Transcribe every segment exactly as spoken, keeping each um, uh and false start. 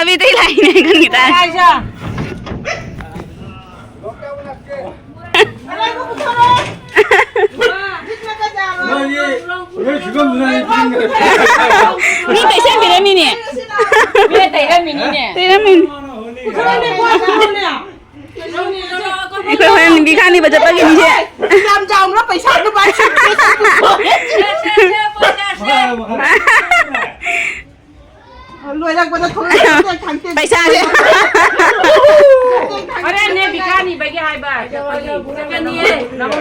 ꯑꯕꯤꯗꯩ ꯂꯥꯛꯏꯅꯦ ꯈꯟꯒꯤ ꯇꯥꯔꯦ꯫ ꯀꯥꯏꯖ꯫ ꯅꯣꯏ ꯐꯤꯕꯝꯗꯨꯅ ꯑꯩ ꯄꯤꯅꯤꯡꯗ꯭ꯔꯦ꯫ ꯃꯤ ꯇꯩꯁꯟꯕꯤꯔꯝꯃꯤꯅꯦ꯫ ꯃꯤꯅ ꯇꯩꯔꯝꯃꯤꯅꯤꯅꯦ꯫ ꯇꯩꯔꯝꯃꯤꯅꯦ꯫ ꯑꯩꯈꯣꯏ ꯍꯣꯔꯦꯟ ꯕꯤꯈꯥꯅꯤꯕ ꯆꯠꯄꯒꯤꯅꯤꯁꯦ꯫ ꯌꯥꯝ ꯆꯥꯎꯅ ꯄꯩꯁꯥ ꯑꯗꯨꯃꯥꯏꯅ ꯂꯣꯏꯔꯛꯄꯗ ꯊꯣꯛꯂꯛꯑꯦ꯫ ꯄꯩꯁꯥꯁꯦ꯫ ꯍꯣꯔꯦꯟꯅꯦ ꯕꯤꯈꯥꯅꯤꯕꯒꯤ ꯍꯥꯏꯕ꯫ ꯆꯠꯀꯅꯤꯌꯦ꯫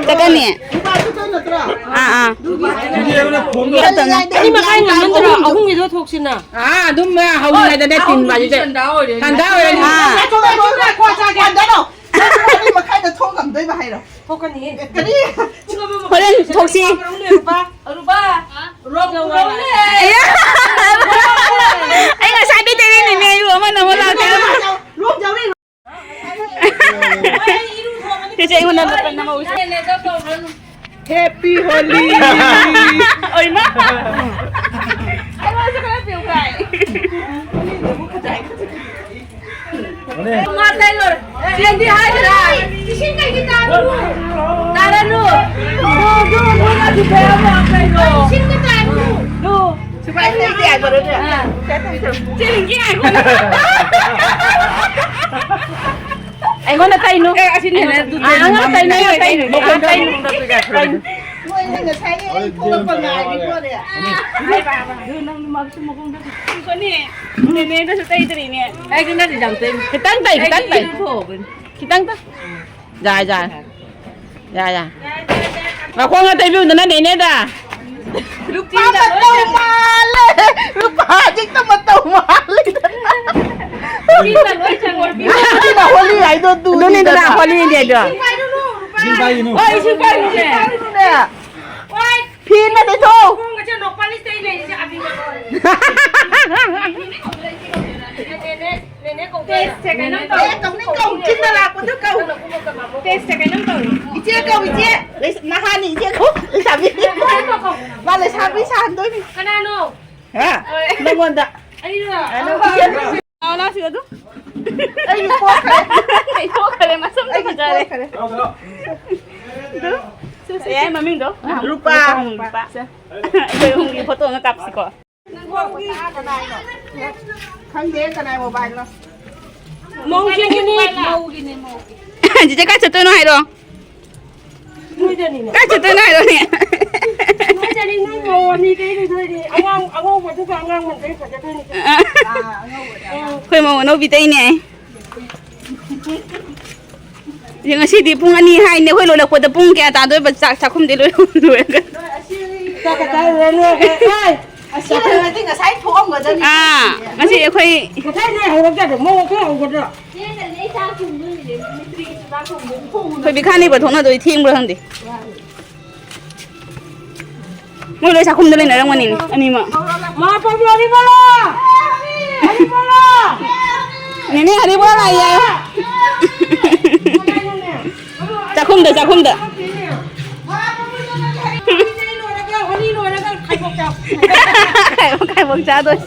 ꯆꯠꯀꯅꯤ꯫ ꯅꯨꯄꯥꯁꯨ ꯇꯣꯏ ꯅꯠꯇ꯭ꯔꯣ? ꯑꯥ, ꯑꯥ꯫ ꯆꯠꯇꯣꯏꯅꯦ꯫ ꯑꯅꯤ ꯃꯈꯥꯏ ꯉꯝꯃꯟꯗ꯭ꯔꯣ? ꯑꯍꯨꯝꯒꯤꯗꯣ ꯊꯣꯛꯁꯤꯅ꯫ ꯑꯥ, ꯑꯗꯨꯝ ꯍꯧꯔꯤꯉꯩꯗꯗꯤ ꯇꯤꯟꯕ ꯍꯥꯏꯁꯤꯗꯤ ꯇꯟꯗꯥ ꯑꯣꯏꯔꯦ꯫ ꯑꯥ꯫ ꯃꯈꯥꯏ ꯊꯣꯛ ꯉꯝꯗꯣꯏꯕ ꯍꯥꯏꯔꯣ? ꯊꯣꯛꯀꯅꯤ꯫ ꯀꯔꯤ? ꯍꯣꯔꯦꯟ ꯊꯣꯛꯁꯤ꯫ ꯑꯔꯨꯕ, ꯑꯔꯨꯕ, ꯔꯣꯛ, ꯔꯣꯛ꯫ ꯑꯌꯥ! ꯑꯩ ꯉꯁꯥꯏꯗꯩ ꯇꯩꯔꯤꯅꯤꯅꯦ, ꯑꯩꯕꯨ ꯑꯃꯅ ꯑꯃꯨꯛ ꯂꯥꯛꯇꯦ꯫ ꯔꯣꯛ ꯌꯥꯎꯔꯦ꯫ ꯆꯦꯆꯦ, ꯑꯩꯉꯣꯟꯗ ꯅꯝꯕꯔ ꯅꯝꯍꯧꯁꯦ꯫ Happy Holi! ꯑꯣꯏꯃꯥ! ꯑꯩꯉꯣꯟꯗꯁꯨ ꯈꯔ ꯄꯤꯌꯨ ꯀꯥꯏ꯫ ꯃꯥ ꯇꯩꯔꯣꯏ꯫ ꯆꯦꯟꯗꯤ ꯍꯥꯏꯗ꯭ꯔꯥ? ꯏꯁꯤꯡ ꯀꯩꯒꯤ ꯇꯥꯔꯨꯅꯨ? ꯇꯥꯔꯅꯨ꯫ ꯅꯣ, ꯅꯣ, ꯅꯣ, ꯅꯣ, ꯅꯣ, ꯀꯩꯅꯣ? ꯏꯁꯤꯡꯗ ꯇꯥꯔꯨꯅꯨ꯫ ꯅꯣ꯫ ꯁꯨꯃꯥꯏꯅ ꯂꯩꯇꯦ ꯍꯥꯏꯕ ꯅꯠꯇ꯭ꯔꯣ? ꯑꯥ꯫ ꯆꯦꯟꯒꯦ ꯍꯥꯏꯕ꯫ ꯑꯩꯉꯣꯟꯗ ꯇꯩꯅꯨ꯫ ꯑꯦ, ꯑꯁꯤꯅ ꯍꯦꯟꯅ ꯑꯗꯨ ꯑꯥ, ꯑꯉꯥꯡ ꯇꯩꯅꯨ, ꯑꯉꯥꯡ ꯇꯩꯅꯨ꯫ ꯑꯉꯥꯡ ꯇꯩꯅꯨ꯫ ꯃꯣꯏꯅ ꯉꯁꯥꯏꯗꯩ ꯑꯩ ꯊꯣꯛꯂꯛꯄ ꯉꯥꯏꯔꯤꯀꯣꯅꯦ꯫ ꯍꯥꯏꯕ, ꯍꯥꯏꯕ꯫ ꯑꯗꯨ ꯅꯪ ꯃꯥꯁꯨ ꯃꯈꯣꯡꯗ ꯁꯨꯀꯅꯤ꯫ ꯅꯦꯅꯦꯗꯁꯨ ꯇꯩꯗ꯭ꯔꯤꯅꯦ꯫ ꯑꯩꯗꯤ ꯅꯪꯗꯤ ꯌꯥꯝ ꯇꯩ-, ꯈꯤꯇꯪ ꯇꯩ, ꯈꯤꯇꯪ ꯇꯩ꯫ ꯑꯩꯗꯤ ꯏꯔꯨꯊꯣꯛꯑꯕꯅꯤ꯫ ꯈꯤꯇꯪ ꯇꯩ꯫ ꯌꯥꯏ, ꯌꯥꯏ꯫ ꯌꯥꯏ, ꯌꯥꯏ꯫ ꯃꯈꯣꯡꯒ ꯇꯩꯕꯤꯌꯨꯗꯅ ꯅꯦꯅꯦꯗ꯫ ꯂꯨꯄꯥ ꯃꯇꯧ ꯃꯥꯜꯂꯦ꯫ ꯂꯨꯄꯥ ꯍꯧꯖꯤꯛꯇ ꯃꯇꯧ ꯃꯥꯜꯂꯦ꯫ ꯁꯤꯅ ꯂꯣꯏ ꯆꯪꯉꯦ꯫ ꯑꯗꯨꯅ ꯍꯣꯂꯤ ꯍꯥꯏꯗꯣ ꯑꯗꯨꯅꯤꯗꯅ꯫ ꯑꯗꯨꯅꯤꯗꯅ ꯍꯣꯂꯤꯗꯤ ꯑꯗꯣ꯫ ꯏꯁꯤꯡ ꯄꯥꯏꯒꯅꯨ꯫ ꯍꯣꯏ, ꯏꯁꯤꯡ ꯄꯥꯏꯒꯅꯨ꯫ ꯏꯁꯤꯡ ꯄꯥꯏꯒꯅꯨꯅꯦ꯫ ꯍꯣꯏ꯫ ꯐꯤꯅ ꯇꯩꯊꯣꯛꯎ꯫ ꯈꯣꯡꯒꯁꯦ ꯅꯣꯛꯄꯥꯂꯤꯁꯇ ꯑꯩ ꯂꯩꯔꯤꯁꯦ ꯑꯕꯤꯅ ꯂꯣꯏꯔꯦ꯫ ꯅꯦꯅꯦ, ꯅꯦꯅꯦ ꯀꯧꯗꯣꯏꯔꯥ? ꯇꯦꯁꯁꯦ ꯀꯩꯅꯣꯝ ꯇꯧꯔꯦ꯫ ꯑꯦ, ꯀꯧꯅꯤꯡ ꯀꯧ, ꯆꯤꯟꯅ ꯂꯥꯛꯄꯗꯨ ꯀꯧ꯫ ꯇꯦꯁꯁꯦ ꯀꯩꯅꯣꯝ ꯇꯧꯔꯦ꯫ ꯏꯆꯦ ꯀꯧ, ꯏꯆꯦ꯫ ꯂꯩꯁ-, ꯅꯍꯥꯅꯤ ꯏꯆꯦ ꯀꯧ, ꯂꯩꯁꯥꯕꯤ꯫ ꯀꯧ, ꯀꯧ, ꯀꯧ꯫ ꯃꯥ ꯂꯩꯁꯥꯕꯤ ꯁꯥꯍꯟꯗꯣꯏꯅꯤ꯫ ꯀꯅꯥꯅꯣ? ꯍꯥ? ꯍꯣꯏ꯫ ꯅꯪꯉꯣꯟꯗ꯫ ꯑꯩꯔꯣ? ꯑ, ꯅꯪ ꯏꯆꯦ꯫ ꯆꯥꯁꯤ ꯑꯗꯨ꯫ ꯑꯩꯒꯤ ꯄꯣꯛꯈ꯭ꯔꯦ꯫ ꯑꯩ ꯄꯣꯛꯈ꯭ꯔꯦ, ꯃꯁꯝꯗꯣ ꯑꯩꯒꯤ ꯐꯖꯔꯦ꯫ ꯄꯣꯛꯈ꯭ꯔꯦ꯫ ꯑꯗꯨ, ꯁꯦ, ꯁꯦ, ꯁꯦ꯫ ꯌꯥꯏ, ꯃꯃꯤꯡꯗꯣ? ꯂꯨꯄꯥ꯫ ꯂꯨꯄꯥ꯫ ꯁꯦ꯫ ꯑꯩꯈꯣꯏ ꯑꯍꯨꯝꯒꯤ ꯐꯣꯇꯣ ꯑꯃ ꯀꯥꯞꯁꯤꯀꯣ꯫ ꯈꯪꯗꯦ ꯀꯅꯥꯏ ꯃꯣꯕꯥꯏꯜꯅꯣ꯫ ꯃꯧꯒꯤꯅꯤ, ꯃꯧꯒꯤꯅꯤ, ꯃꯧꯒꯤ꯫ ꯆꯤꯆꯦ, ꯀꯥꯏ ꯆꯠꯇꯣꯏꯅꯣ ꯍꯥꯏꯔꯣ? ꯅꯣꯏꯗꯅꯤꯅꯦ꯫ ꯀꯥꯏ ꯆꯠꯇꯣꯏꯅꯣ ꯍꯥꯏꯔꯣꯅꯦ? ꯅꯣꯏꯗꯅꯤ, ꯅꯣꯏ ꯃꯧ ꯑꯅꯤꯗꯩ ꯂꯣꯏꯗꯣꯏꯅꯦ꯫ ꯑꯉꯥꯡ, ꯑꯉꯧꯕꯗꯨꯒ ꯑꯉꯥꯡ ꯃꯟꯗꯩ ꯐꯖꯗꯣꯏꯅꯤ꯫ ꯑ꯫ ꯑꯩꯈꯣꯏ ꯃꯧ ꯑꯅꯧꯕꯤꯗꯩꯅꯦ꯫ ꯉꯁꯤꯗꯤ ꯄꯨꯡ ꯑꯅꯤ ꯍꯥꯏꯅꯦ꯫ ꯑꯩꯈꯣꯏ ꯂꯣꯜꯂꯛꯄꯗ ꯄꯨꯡ ꯀꯌꯥ ꯇꯥꯗꯣꯏꯕ? ꯆꯥꯛ ꯆꯥꯛꯈꯨꯝꯗꯤ ꯂꯣꯏ ꯂꯣꯏꯔꯒ꯫ ꯆꯥꯛꯀ ꯆꯥꯔꯨꯔꯅꯨ꯫ ꯑꯦ! ꯑꯁ, ꯑꯩꯈꯣꯏ ꯉꯁꯤ ꯉꯁꯥꯏ ꯊꯣꯛꯑꯝꯒꯗꯕꯅꯤ꯫ ꯑꯥ, ꯉꯁꯤ ꯑꯩꯈꯣꯏ ꯉꯁꯥꯏ ꯅꯣꯏ ꯍꯧꯔꯛꯇ꯭ꯔꯗꯤ ꯃꯧ ꯑꯩꯈꯣꯏ ꯍꯧꯒꯗ꯭ꯔꯣ? ꯆꯦꯅꯅꯦ ꯆꯥꯛ ꯊꯣꯡꯗꯣꯏꯅꯦ, ꯃꯤꯁꯇ꯭ꯔꯤꯒꯤ ꯆꯥꯛ ꯊꯣꯡꯗꯣꯏꯅꯦ꯫ ꯊꯣꯡꯉꯨ꯫ ꯑꯩꯈꯣꯏ ꯕꯤꯈꯥꯅꯤꯕ ꯊꯣꯛꯅꯗꯣꯏ ꯊꯦꯡꯕ꯭ꯔꯥ ꯈꯪꯗꯦ꯫ ꯃꯣꯏ ꯂꯣꯏ ꯆꯥꯛꯈꯨꯝꯗ ꯂꯩꯅꯔꯝꯒꯅꯤꯅꯦ, ꯑꯅꯤꯃꯛ꯫ ꯃꯥ ꯄꯥꯕꯨ ꯑꯅꯤꯃꯛꯂꯣ? ꯑꯅꯤꯃꯛꯂꯣ? ꯅꯦꯅꯦ, ꯍꯔꯤꯕꯣ ꯂꯥꯛꯑꯦ꯫ ꯆꯥꯛꯈꯨꯝꯗ, ꯆꯥꯛꯈꯨꯝꯗ꯫ ꯈꯥꯏꯕꯣꯛ, ꯈꯥꯏꯕꯣꯛ ꯆꯥꯗꯣꯏ꯫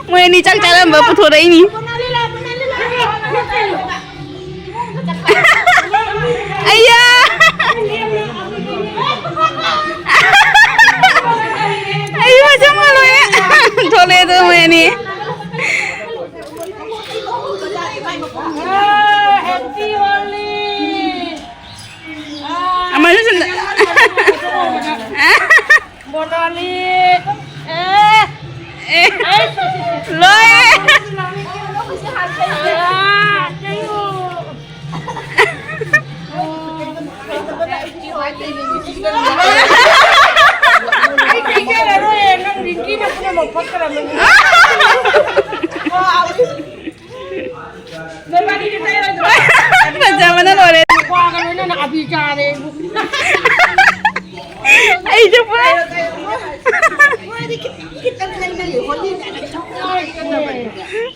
ꯃꯣꯏ ꯑꯅꯤ ꯆꯥꯛ ꯆꯥꯔꯝꯕ ꯄꯨꯊꯣꯔꯛꯏꯅꯤ꯫ ꯑꯩꯌꯥ! ꯑꯩ ꯃꯁꯝꯒ ꯂꯣꯏꯅ ꯊꯣꯛꯂꯛꯑꯦ ꯑꯗꯣ ꯃꯣꯏ ꯑꯅꯤ꯫ ꯑꯃꯁꯨ ꯁꯤꯟꯗ-, ꯃꯣꯅꯥꯂꯤ꯫ ꯑꯦ꯫ ꯑꯦ꯫ ꯂꯣꯏꯔꯦ꯫ ꯑꯥ, thank you꯫ ꯑꯩ ꯄꯤꯖꯔꯔꯣꯏ, ꯅꯪ ꯔꯤꯡꯀꯤꯅ ꯄꯨꯝꯅꯃꯛ ꯐꯛꯈ꯭ꯔꯕꯅꯤ꯫ ꯐꯖꯕꯅ ꯂꯣꯏꯔꯦ꯫ ꯀ꯭ꯋꯥꯒ ꯂꯣꯏꯅꯅ ꯑꯕꯤ ꯆꯥꯔꯦ ꯑꯩꯕꯨ꯫ ꯑꯩꯁꯨ ꯄꯨꯔꯥ꯫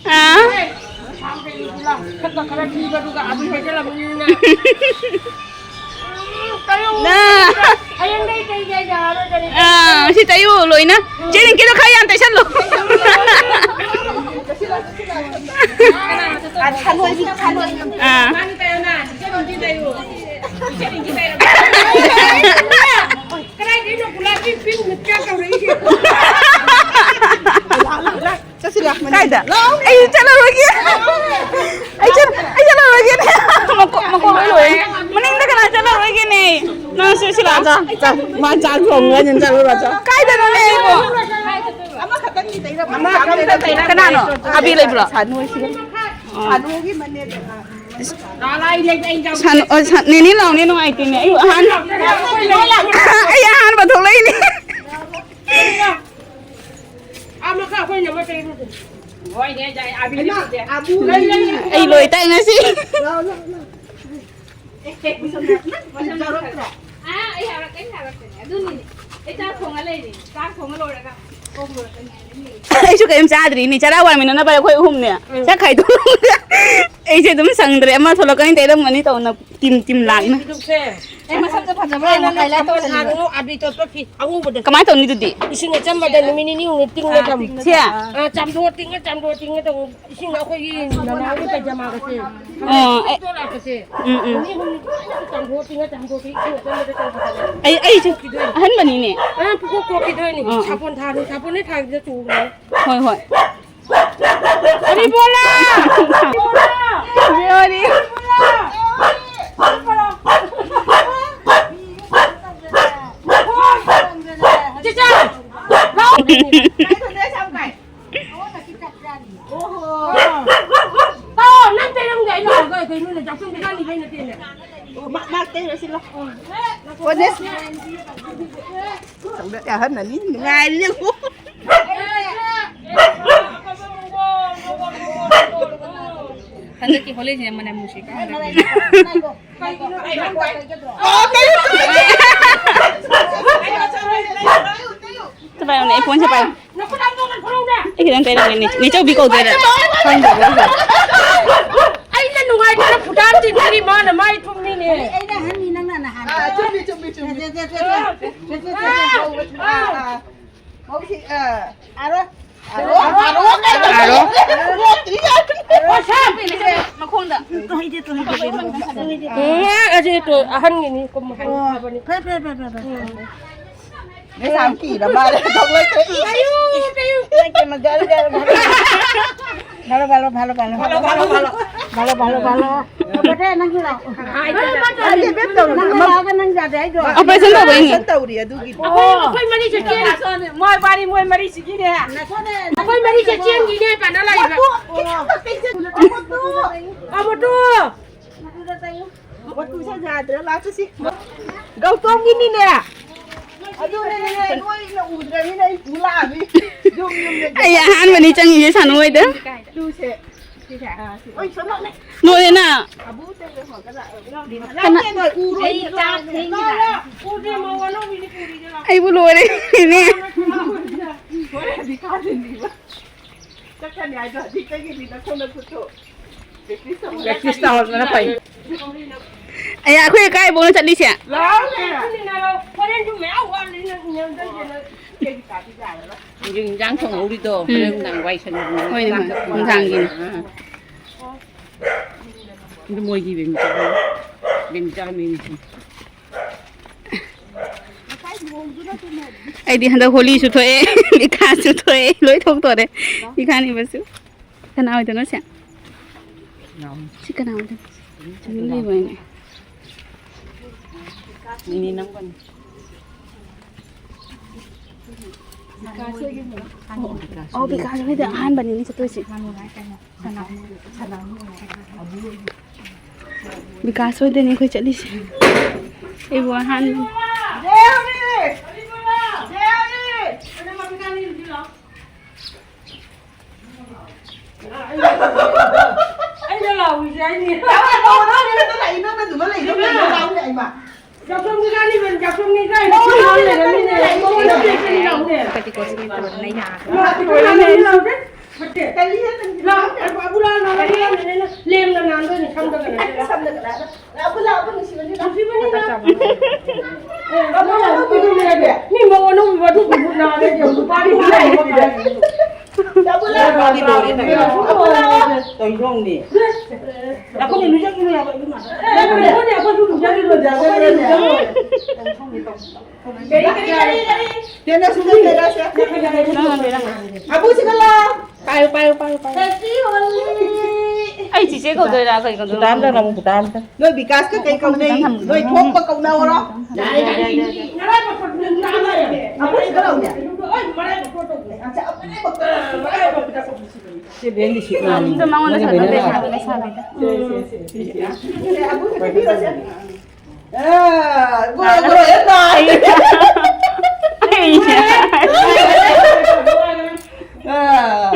ꯑꯥ꯫ ꯈꯔ ꯈꯔ ꯄꯤꯕꯗꯨꯒ ꯑꯕꯤ ꯍꯩꯖꯤꯜꯂꯕꯅꯤꯅ꯫ ꯅꯥ꯫ ꯍꯌꯦꯡꯗꯩ ꯀꯩ ꯀꯩ ꯌꯥꯔꯣꯏꯗꯅꯤ꯫ ꯑꯥ, ꯁꯤ ꯇꯩꯌꯨ ꯂꯣꯏꯅ꯫ ꯆꯦ ꯔꯤꯡꯀꯤꯗꯣ ꯈꯔ ꯌꯥꯝ ꯇꯩꯁꯜꯂꯨ꯫ ꯑꯥ꯫ ꯀꯗꯥꯏꯗꯩꯅꯣ ꯒꯨꯂꯥꯞ ꯄꯤꯡ ꯄꯤꯡ ꯃꯤꯠꯀ ꯇꯧꯔꯛꯏꯁꯦ? ꯀꯥꯏꯗ? ꯑꯩ ꯆꯠꯂꯔꯣꯏꯒꯦ꯫ ꯑꯩ ꯆꯠ-, ꯑꯩ ꯆꯠꯂꯔꯣꯏꯒꯦ꯫ ꯃꯀꯣꯛ, ꯃꯀꯣꯛ ꯂꯣꯏ ꯂꯣꯏꯔꯦ꯫ ꯃꯅꯤꯡꯗ ꯀꯅꯥ ꯆꯠꯂꯔꯣꯏꯒꯦꯅꯦ? ꯅꯪ ꯁꯤ, ꯁꯤ ꯂꯥꯛꯑꯣ꯫ ꯆꯥ, ꯆꯥ꯫ ꯃꯥ ꯆꯥꯛ ꯊꯣꯡꯉꯒ ꯑꯗꯨꯝ ꯆꯠꯂꯨꯔꯣ, ꯆꯥ꯫ ꯀꯥꯏꯗꯅꯣꯅꯦ ꯑꯩꯕꯣ? ꯀꯅꯥꯅꯣ? ꯑꯕꯤ ꯂꯩꯕ꯭ꯔꯣ? ꯁꯥꯅꯨ ꯍꯣꯏꯁꯤꯒ꯫ ꯑꯣ꯫ ꯁꯥꯅꯨꯒꯤ ꯃꯅꯦꯗ꯫ ꯁꯥꯅꯨ, ꯑꯣ, ꯁꯥ-, ꯅꯦꯅꯦ ꯂꯥꯎꯅꯦ, ꯅꯨꯡꯉꯥꯏꯇꯦꯅꯦ꯫ ꯑꯩ ꯑꯍꯥꯟ-, ꯑꯩ ꯑꯍꯥꯟꯕ ꯊꯣꯛꯂꯛꯏꯅꯦ꯫ ꯑꯥ, ꯃꯈꯥ ꯑꯩꯈꯣꯏꯅ ꯑꯃ ꯇꯩꯔꯨꯁꯦ꯫ ꯍꯣꯏꯅꯦ, ꯌꯥꯏ, ꯑꯕꯤꯅꯦ꯫ ꯑꯩ ꯂꯣꯏ ꯇꯥꯏ ꯉꯁꯤ꯫ ꯂꯥꯎ, ꯂꯥꯎ, ꯂꯥꯎ꯫ ꯑꯦ, ꯑꯦ, ꯃꯁꯝ ꯌꯥꯎꯔꯛꯇ꯭ꯔꯣ? ꯑꯥ, ꯑꯩ ꯌꯥꯎꯔꯛꯀꯅꯤ, ꯌꯥꯎꯔꯛꯀꯅꯤ꯫ ꯑꯗꯨꯅꯤꯅꯦ꯫ ꯑꯩ ꯆꯥꯛ ꯊꯣꯡꯉ ꯂꯩꯔꯤꯅꯦ꯫ ꯆꯥꯛ ꯊꯣꯡꯉ ꯂꯣꯏꯔꯒ ꯀꯣꯛ ꯂꯣꯏꯔꯛꯀꯅꯤ ꯍꯥꯏꯅ ꯂꯩꯔꯤ꯫ ꯑꯩꯁꯨ ꯀꯔꯤꯝ ꯆꯥꯗ꯭ꯔꯤꯅꯦ꯫ ꯆꯔꯥ ꯋꯥꯟꯃꯤꯟꯅꯅꯕ ꯑꯩꯈꯣꯏ ꯑꯍꯨꯝꯅꯦ꯫ ꯎꯝ꯫ ꯆꯥꯛ ꯈꯥꯏꯗꯣꯛꯑꯒ ꯑꯩꯁꯦ ꯑꯗꯨꯝ ꯁꯪꯗ꯭ꯔꯦ꯫ ꯑꯃ ꯊꯣꯛꯂꯛꯀꯅꯤ ꯇꯩꯔꯝꯒꯅꯤ ꯇꯧꯅ ꯇꯤꯝ, ꯇꯤꯝ ꯂꯥꯛꯅ꯫ ꯐꯤꯗꯨꯛꯁꯦ꯫ ꯑꯩ ꯃꯁꯝꯗꯣ ꯐꯖꯕ꯭ꯔꯥ ꯌꯦꯡꯉꯣ, ꯍꯥꯏꯅ highlight ꯁꯥꯄꯣꯟ ꯇꯧꯍꯜꯂꯤꯕ꯫ ꯊꯥꯔꯨꯅꯨ, ꯑꯕꯤ ꯇꯣꯠꯄ ꯐꯤ ꯑꯉꯧꯕꯗꯣ꯫ ꯀꯃꯥꯏꯅ ꯇꯧꯅꯤ ꯑꯗꯨꯗꯤ? ꯏꯁꯤꯡ ꯑꯆꯝꯕꯗ ꯅꯨꯃꯤꯠ ꯅꯤꯅꯤ ꯍꯨꯝꯅꯤ ꯇꯤꯡꯒ ꯊꯝꯃꯨ꯫ ꯁꯦ? ꯑꯥ, ꯆꯥꯝꯊꯣꯛꯑ ꯇꯤꯡꯉ, ꯆꯥꯝꯊꯣꯛꯑ ꯇꯤꯡꯉ ꯇꯧ꯫ ꯏꯁꯤꯡ ꯑꯩꯈꯣꯏꯒꯤ ꯅꯅꯥꯎꯒꯤ ꯄꯩꯖꯃꯥꯒꯁꯦ, ꯑꯣ, ꯑꯩ ꯇꯣꯂꯥꯛꯄꯁꯦ, ꯎꯝ, ꯎꯝ꯫ ꯅꯨꯃꯤꯠ ꯍꯨꯝꯅꯤ ꯂꯣꯏꯅ ꯆꯥꯝꯊꯣꯛ ꯇꯤꯡꯉ ꯆꯥꯝꯊꯣꯛ ꯇꯤꯡꯉ ꯏꯁꯤꯡ ꯑꯆꯝꯕꯗ ꯇꯧꯕꯤꯗꯣꯏꯅꯦ꯫ ꯑꯩ, ꯑꯩꯁꯨ ꯀꯣꯛꯈꯤꯗꯣꯏꯅꯦ꯫ ꯑꯍꯟꯕꯅꯤꯅꯦ꯫ ꯑꯥ, ꯄꯨꯡꯀꯣꯛ ꯀꯣꯛꯈꯤꯗꯣꯏꯅꯦ꯫ ꯑꯥ, ꯑꯥ꯫ ꯁꯥꯄꯣꯟ ꯊꯥꯔꯨ, ꯁꯥꯄꯣꯟ ꯍꯦꯛ ꯊꯥꯈꯤꯕꯗ ꯆꯨꯕꯅꯦ꯫ ꯍꯣꯏ, ꯍꯣꯏ꯫ ꯍꯔꯤꯕꯣꯂꯥ! ꯍꯔꯤꯕꯣꯂꯥ! ꯆꯦꯆꯥ! ꯂꯥꯎ! ꯇꯥꯎ, ꯅꯪ ꯇꯩꯔꯝꯒꯦ, ꯑꯩ ꯂꯥꯛꯑꯒ ꯀꯩꯅꯣꯅꯦ, ꯆꯥꯛꯁꯪꯗ ꯆꯥꯅꯤꯡꯉꯥꯏ ꯅꯠꯇꯦꯅꯦ꯫ ꯑꯣ, ꯃꯥ, ꯃꯥ ꯇꯩꯔꯁꯤ ꯂꯥꯎ꯫ ꯍꯣꯅꯦ꯫ ꯁꯪꯗ ꯑꯍꯟ ꯑꯅꯤ ꯅꯨꯡꯉꯥꯏꯔꯤ ꯌꯦꯡꯉꯨ꯫ ꯍꯟꯗꯛꯀꯤ ꯍꯣꯂꯤꯁꯤꯅ ꯃꯅꯝ ꯅꯨꯡꯁꯤꯀꯣ꯫ ꯁꯦ ꯄꯥꯏꯌꯨꯅꯦ, ꯑꯩ ꯐꯣꯟꯁꯦ ꯄꯥꯏꯌꯨ꯫ ꯑꯩ ꯈꯤꯇꯪ ꯀꯩꯗꯧꯅꯤ? ꯅꯦ-, ꯅꯦꯆꯧꯕꯤ ꯀꯧꯗꯣꯏꯔꯥ? ꯈꯪꯗꯦꯕ ꯑꯩꯁꯨ꯫ ꯑꯩꯅ ꯅꯨꯡꯉꯥꯏꯇꯅ ꯐꯨꯇꯥꯟ ꯆꯤꯡꯅꯔꯤ, ꯃꯥꯅ ꯃꯥꯏ ꯊꯨꯝꯃꯤꯅꯦ꯫ ꯑꯩꯅ ꯑꯍꯟꯅꯤ, ꯅꯪꯅ ꯅꯍꯥꯟ꯫ ꯑꯥ, ꯆꯨꯝꯃꯤ, ꯆꯨꯝꯃꯤ, ꯆꯨꯝꯃꯤ꯫ ꯁꯦ, ꯁꯦ, ꯁꯦ, ꯁꯦ, ꯁꯦ꯫ ꯑꯥ, ꯑꯥ, ꯑꯥ꯫ ꯃꯧꯁꯤ, ꯑꯥ꯫ ꯑꯔꯣꯏ꯫ ꯑꯥꯔꯣ? ꯃꯈꯣꯡꯗ꯫ ꯎꯝ, ꯑꯁꯤ ꯇꯣ ꯑꯍꯟꯒꯤꯅꯤ, ꯀꯨꯝ ꯍꯟꯈ꯭ꯔꯕꯅꯤ꯫ ꯐꯔꯦ, ꯐꯔꯦ, ꯐꯔꯦ, ꯐꯔꯦ, ꯐꯔꯦ꯫ ꯅꯣꯏ ꯁꯥꯝ ꯀꯤꯔ ꯃꯥꯜꯂꯦ, ꯊꯣꯛꯂꯛꯇ꯭ꯔꯦ꯫ ꯏꯁ, ꯏꯁ, ꯏꯁ꯫ ꯅꯪ ꯀꯩꯅꯣ, ꯖꯔ, ꯖꯔ, ꯖꯔ꯫ ꯚꯥꯂꯣ, ꯚꯥꯂꯣ, ꯚꯥꯂꯣ, ꯚꯥꯂꯣ꯫ ꯚꯥꯂꯣ, ꯚꯥꯂꯣ, ꯚꯥꯂꯣ꯫ ꯚꯥꯂꯣ, ꯚꯥꯂꯣ, ꯚꯥꯂꯣ꯫ ꯐꯖꯗꯦ, ꯅꯪꯁꯨ ꯂꯥꯛꯑꯣ꯫ ꯍꯥꯏꯗꯤ ꯕꯦꯞ ꯇꯧꯔꯣ꯫ ꯅꯪꯅ ꯂꯥꯛꯑꯒ ꯅꯪ ꯌꯥꯗꯦ ꯍꯥꯏꯗꯣ꯫ ꯑꯣꯄꯔꯦꯁꯟ ꯇꯧꯕꯩꯅꯦ꯫ ꯑꯣꯄꯔꯦꯁꯟ ꯇꯧꯔꯤ ꯑꯗꯨꯒꯤ꯫ ꯑꯩꯈꯣꯏ, ꯑꯩꯈꯣꯏ ꯃꯔꯤꯁꯦ ꯆꯦꯟ-, ꯃꯣꯏ ꯋꯥꯔꯤ, ꯃꯣꯏ ꯃꯔꯤꯁꯤꯒꯤꯅꯦ꯫ ꯑꯩꯈꯣꯏ ꯃꯔꯤꯁꯦ ꯆꯦꯟꯈꯤꯅꯦ ꯄꯥꯅ ꯂꯥꯛꯏꯕ꯫ ꯈꯤꯇꯪ ꯈꯛ ꯇꯩꯁꯦ꯫ ꯑꯃꯗꯣ꯫ ꯃꯗꯨꯗ ꯇꯩꯌꯨ꯫ ꯃꯇꯨꯁꯦ ꯌꯥꯗ꯭ꯔꯦ, ꯂꯥꯛꯁꯤ꯫ ꯒꯧꯇꯣꯝꯒꯤꯅꯤꯅꯦ꯫ ꯑꯗꯨꯅꯦ, ꯅꯣꯏꯅ ꯎꯗ꯭ꯔꯕꯅꯤꯅ ꯑꯩ ꯄꯨ ꯂꯥꯛꯑꯕꯅꯤ꯫ ꯌꯨꯝ, ꯌꯨꯝꯗ ꯑꯩ ꯑꯍꯥꯟꯕꯅꯤ ꯆꯪꯉꯤꯁꯦ ꯁꯥꯟꯅꯍꯣꯏꯗ꯫ ꯇꯨꯁꯦ꯫ ꯁꯤꯁꯦ, ꯑꯥ, ꯁꯤ꯫ ꯑꯣꯏ, ꯁꯣꯝꯂꯛꯅꯦ꯫ ꯅꯣꯏꯅ꯫ ꯑꯕꯨ ꯇꯩꯔꯦ, ꯍꯣꯏ, ꯀꯅꯥ? ꯀꯅꯥ? ꯂꯥꯛꯇꯦ, ꯅꯣꯏ ꯎꯔꯣꯏ꯫ ꯑꯩ ꯆꯥꯛ ꯊꯦꯡꯉꯦ꯫ ꯂꯥꯛꯑꯣ, ꯂꯥꯛꯑꯣ꯫ ꯎꯗꯦ, ꯃꯧ ꯑꯅꯧꯕꯤꯅꯤ ꯄꯨꯔꯤꯁꯦ, ꯂꯥꯛꯑꯣ꯫ ꯑꯩꯕꯨ ꯂꯣꯏꯔꯦ, ꯏꯅꯦ꯫ ꯍꯣꯔꯦꯟꯗꯤ ꯀꯥꯗꯣꯏꯅꯤꯕ꯫ ꯆꯠꯈ꯭ꯔꯅꯤ ꯍꯥꯏꯗꯣ ꯍꯧꯖꯤꯛꯇꯒꯤꯗꯤ ꯅꯈꯣꯡ ꯅꯈꯨꯠꯇꯣ practice ꯇꯧꯍꯧꯔꯣ꯫ Practice ꯇꯧꯍꯧꯕꯅ ꯐꯩ꯫ ꯑꯩ, ꯑꯩꯈꯣꯏ ꯀꯥꯏꯕꯧꯅꯣ ꯆꯠꯂꯤꯁꯦ? ꯂꯥꯛꯑꯣꯅꯦ꯫ ꯍꯣꯔꯦꯟꯁꯨ ꯃꯌꯥꯝ ꯋꯥꯠꯂꯤ, ꯅꯪ ꯏꯟꯖꯥꯡ ꯆꯠꯁꯦ, ꯅꯪ꯫ ꯍꯧꯖꯤꯛ ꯏꯟꯖꯥꯡ ꯊꯣꯡꯍꯧꯔꯤꯗꯣ, ꯎꯝ꯫ ꯍꯣꯔꯦꯟ ꯅꯨꯡꯗꯥꯡ ꯋꯥꯏ ꯁꯪꯉꯝꯃꯣ꯫ ꯍꯣꯏꯅꯦ, ꯍꯣꯏ, ꯅꯨꯡꯗꯥꯡꯒꯤꯅꯤ꯫ ꯑꯥ꯫ ꯑꯗꯨ ꯃꯣꯏꯒꯤ ꯕꯦꯝꯆꯥ, ꯕꯦꯝꯆꯥ ꯃꯌꯨꯝꯁꯦ꯫ ꯑꯩꯗꯤ ꯍꯟꯗꯛ ꯍꯣꯂꯤꯁꯨ ꯊꯣꯛꯑꯦ, ꯕꯤꯀꯥꯁꯁꯨ ꯊꯣꯛꯑꯦ, ꯂꯣꯏ ꯊꯣꯛꯇꯣꯔꯦ꯫ ꯕꯤꯀꯥꯅꯤꯕꯁꯨ꯫ ꯀꯅꯥ ꯑꯣꯏꯗꯣꯏꯅꯣ ꯁꯦ? ꯁꯤ ꯀꯅꯥ ꯑꯣꯏꯗꯣꯏꯅꯣ? ꯇꯨꯃꯤꯟ ꯂꯩꯕ ꯑꯣꯏꯅ꯫ ꯅꯤꯅꯦ ꯅꯪꯒꯅꯤ꯫ ꯑꯣ, ꯕꯤꯀꯥꯁ ꯍꯣꯏꯗ ꯑꯍꯥꯟꯕꯅꯤꯅꯦ ꯆꯠꯇꯣꯏꯁꯦ꯫ ꯕꯤꯀꯥꯁ ꯍꯣꯏꯗꯅꯤ ꯑꯩꯈꯣꯏ ꯆꯠꯂꯤꯁꯦ꯫ ꯑꯩꯕꯨ ꯑꯍꯥꯟꯕꯅꯤ꯫ ꯑꯩꯅ ꯂꯥꯎꯔꯤꯁꯦ ꯑꯩꯅꯦ꯫ ꯌꯥꯎꯁꯪꯒꯤ ꯒꯥꯔꯤ ꯃꯟ, ꯌꯥꯎꯁꯪꯒꯤ ꯒꯥꯔꯤ ꯃꯟ ꯂꯩꯔꯝꯃꯤꯅꯦ꯫ ꯃꯉꯣꯟꯗ ꯄꯤꯔꯛꯄꯅꯤ ꯂꯥꯎꯅꯦ꯫ ꯂꯥꯎ, ꯂꯥꯎ, ꯂꯥꯎ, ꯂꯦꯝꯅ ꯅꯥꯟꯗꯣꯏꯅꯤ ꯁꯝꯗꯒ ꯅꯠꯇꯦ꯫ ꯅꯨꯡꯁꯤꯕꯅꯤꯅ꯫ ꯃꯤ ꯃꯧ ꯑꯅꯧꯕꯤꯕꯨ ꯑꯗꯨ ꯅꯥꯔꯦ, ꯅꯨꯄꯥꯗꯤ ꯅꯥꯔꯦ꯫ ꯆꯥꯗꯤ ꯂꯣꯏꯔꯦ ꯇꯧꯔꯤꯁꯦ꯫ ꯀꯩꯅꯣꯅꯦ? ꯑꯩꯈꯣꯏꯅ ꯂꯨꯖꯈꯤꯅꯨ ꯍꯥꯏꯕ ꯏꯕꯨꯡꯉꯣ꯫ ꯑꯩꯈꯣꯏꯅ, ꯑꯩꯈꯣꯏꯁꯨ ꯂꯨꯖꯈꯤꯅꯨ, ꯂꯨꯖꯈꯤꯅꯨ꯫ ꯀꯔꯤ, ꯀꯔꯤ, ꯀꯔꯤ, ꯀꯔꯤ? ꯇꯦꯟꯅ ꯁꯨꯝ ꯂꯩꯔꯁꯦ꯫ ꯅꯪ ꯂꯩꯔ ꯉꯥꯡꯉꯣ꯫ ꯑꯕꯨ ꯁꯤꯒꯂꯥ꯫ ꯄꯥꯏꯌꯨ, ꯄꯥꯏꯌꯨ, ꯄꯥꯏꯌꯨ, ꯄꯥꯏꯌꯨ꯫ Happy Holi! ꯑꯩ ꯆꯤꯆꯦ ꯀꯧꯗꯣꯏꯔꯥ ꯀꯩ ꯀꯧꯗꯣꯏꯅꯣ? ꯕꯨꯇꯥꯝꯗ ꯅꯪ ꯕꯨꯇꯥꯝꯗ꯫ ꯅꯣꯏ ꯕꯤꯀꯥꯁꯀ ꯀꯩ ꯀꯧꯅꯩ? ꯅꯣꯏ ꯊꯣꯛꯄ ꯀꯧꯅꯧꯔꯣ꯫ ꯌꯥꯔꯦ, ꯌꯥꯔꯦ, ꯌꯥꯔꯦ꯫ ꯑꯕꯨ ꯁꯤꯒꯂꯥꯎꯅꯦ꯫ ꯑꯆꯥ, ꯑꯕꯨ ꯁꯤꯒꯂꯥꯎꯅꯦ꯫ ꯁꯤ ꯕꯦꯟꯗꯤ ꯁꯤ ꯑꯗꯣ ꯃꯉꯣꯟꯗ ꯁꯥꯟꯅꯧ, ꯕꯦꯟꯗ ꯁꯥꯟꯅꯧ, ꯁꯥꯟꯅꯧ꯫ ꯑꯦ, ꯒꯣꯔꯣ, ꯒꯣꯔꯣ, ꯌꯥꯝ ꯅꯥꯏ꯫ ꯑꯥ꯫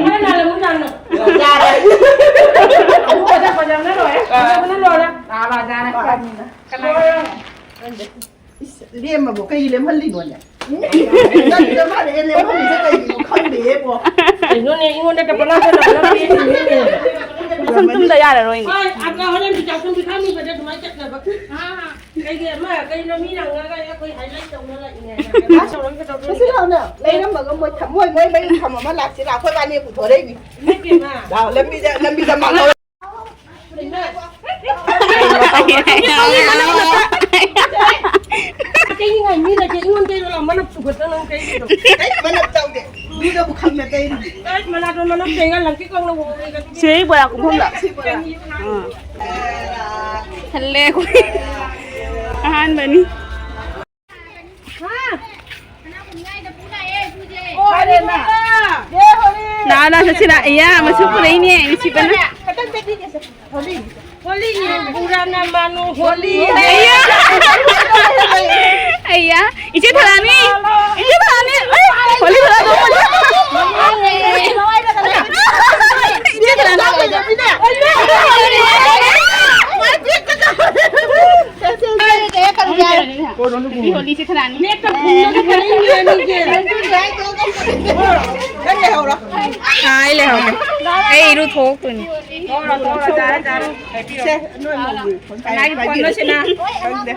ꯌꯥꯔꯦ꯫ ꯑꯃꯨꯛ ꯐꯖ ꯐꯖꯕꯅ ꯂꯣꯏꯔꯦ꯫ ꯑꯥ꯫ ꯐꯖꯕꯅ ꯂꯣꯏꯔꯦ꯫ ꯂꯥꯛꯑꯣ, ꯂꯥꯛꯑꯣ, ꯌꯥꯔꯦ꯫ ꯀꯅꯥ? ꯏꯁ, ꯂꯦꯝꯃꯕꯣ? ꯀꯩ ꯂꯦꯝꯍꯜꯂꯤꯅꯣꯅꯦ? ꯅꯪꯒꯤꯗ ꯃꯥꯅ ꯑꯦ ꯂꯦꯝꯍꯜꯂꯤꯁꯦ ꯀꯩꯒꯤꯅꯣ ꯈꯪꯗꯦꯍꯦꯕꯣ꯫ ꯀꯩꯅꯣꯅꯦ, ꯑꯩꯉꯣꯟꯗ ꯇꯞꯄꯅꯥ ꯇꯧꯔꯒ ꯂꯦꯝꯍꯜꯂꯤꯅꯦ꯫ ꯁꯨꯝ ꯇꯨꯝꯗ ꯌꯥꯔꯔꯣꯏꯅꯦ꯫ ꯍꯣꯏ, ꯑꯗ ꯍꯣꯔꯦꯟ ꯕꯤꯇꯥ ꯁꯨꯝ ꯄꯤꯊꯛꯅꯤꯕꯗ ꯑꯗꯨꯃꯥꯏꯅ ꯆꯠꯅꯕ꯫ ꯑꯥ, ꯀꯩꯒꯤ ꯑꯃ, ꯀꯩꯅꯣ ꯃꯤ ꯂꯥꯡꯉꯒ ꯑꯩꯈꯣꯏ highlight ꯇꯧꯅ ꯂꯥꯛꯏꯅꯦ꯫ ꯃꯁꯤ ꯂꯥꯛꯑꯣꯅꯦ, ꯂꯩꯔꯝꯃꯒ ꯃꯣꯏ ꯊꯝ-, ꯃꯣꯏ, ꯃꯣꯏ ꯃꯌꯨꯝ ꯊꯝꯃꯝꯃ ꯂꯥꯛꯁꯤꯔꯥ? ꯑꯩꯈꯣꯏ ꯕꯥꯅꯤ ꯄꯨꯊꯣꯔꯛꯏꯅꯤ꯫ ꯏꯃꯥꯏ ꯄꯦꯝꯃ꯫ ꯂꯥꯛꯑꯣ, ꯂꯝꯕꯤꯗ, ꯂꯝꯕꯤꯗ ꯃꯥꯡꯍꯧꯔꯦ꯫ ꯀꯩꯅꯣ ꯇꯧꯔꯦ꯫ ꯀꯩꯅꯣ ꯃꯤ ꯂꯩꯇꯦ, ꯑꯩꯉꯣꯟꯗ ꯀꯩꯅꯣ ꯂꯥꯎ, ꯃꯅꯞ ꯆꯨꯒꯗ꯭ꯔꯥ ꯅꯪ ꯀꯩꯒꯤꯅꯣ? ꯑꯩ ꯃꯅꯞ ꯇꯧꯗꯦ꯫ ꯃꯤꯅꯕꯨ ꯈꯪꯅ ꯇꯩꯔꯤꯅꯤ꯫ ꯑꯩ ꯃꯅꯥꯇꯣꯟ ꯃꯅꯞ ꯇꯩꯒ ꯂꯪꯀꯤ ꯀꯪꯅ ꯍꯣꯡꯉꯦ꯫ ꯁꯤ ꯑꯩ ꯕꯣꯔꯥ ꯀꯨꯝꯐꯝꯗ꯫ ꯁꯤ ꯕꯣꯔꯥ꯫ ꯑꯥ꯫ ꯍꯜꯂꯦ ꯑꯩꯈꯣꯏ꯫ ꯑꯍꯥꯟꯕꯅꯤ꯫ ꯍꯥ? ꯅꯥ, ꯅꯥ, ꯆꯠꯁꯤꯔꯥ? ꯑꯌꯥ, ꯃꯁꯨ ꯄꯨꯔꯛꯏꯅꯦ, ꯅꯨꯡꯁꯤꯕꯅ꯫ ꯍꯣꯂꯤꯅꯦ, ꯄꯨꯔꯥꯅ ꯃꯥꯅꯨ ꯍꯣꯂꯤ꯫ ꯑꯌꯥ꯫ ꯑꯌꯥ, ꯏꯆꯦ ꯊꯣꯏꯔꯥꯅꯤ꯫ ꯏꯆꯦ ꯊꯣꯏꯔꯥꯅꯤ꯫ ꯑꯩ, ꯍꯣꯂꯤ ꯊꯣꯏꯔꯥꯅꯤ꯫ ꯏꯆꯦ ꯊꯣꯏꯔꯥꯅꯤ꯫ ꯍꯣꯂꯤ ꯁꯤ ꯊꯣꯏꯔꯥꯅꯤ꯫ ꯑꯥ, ꯑꯩ ꯂꯩꯍꯧꯔꯦ꯫ ꯑꯩ ꯏꯔꯨ ꯊꯣꯛꯇꯣꯏꯅꯤ꯫ ꯀꯅꯥꯒꯤ ꯐꯣꯟꯅꯣ ꯁꯤꯅ? ꯈꯪꯗꯦ꯫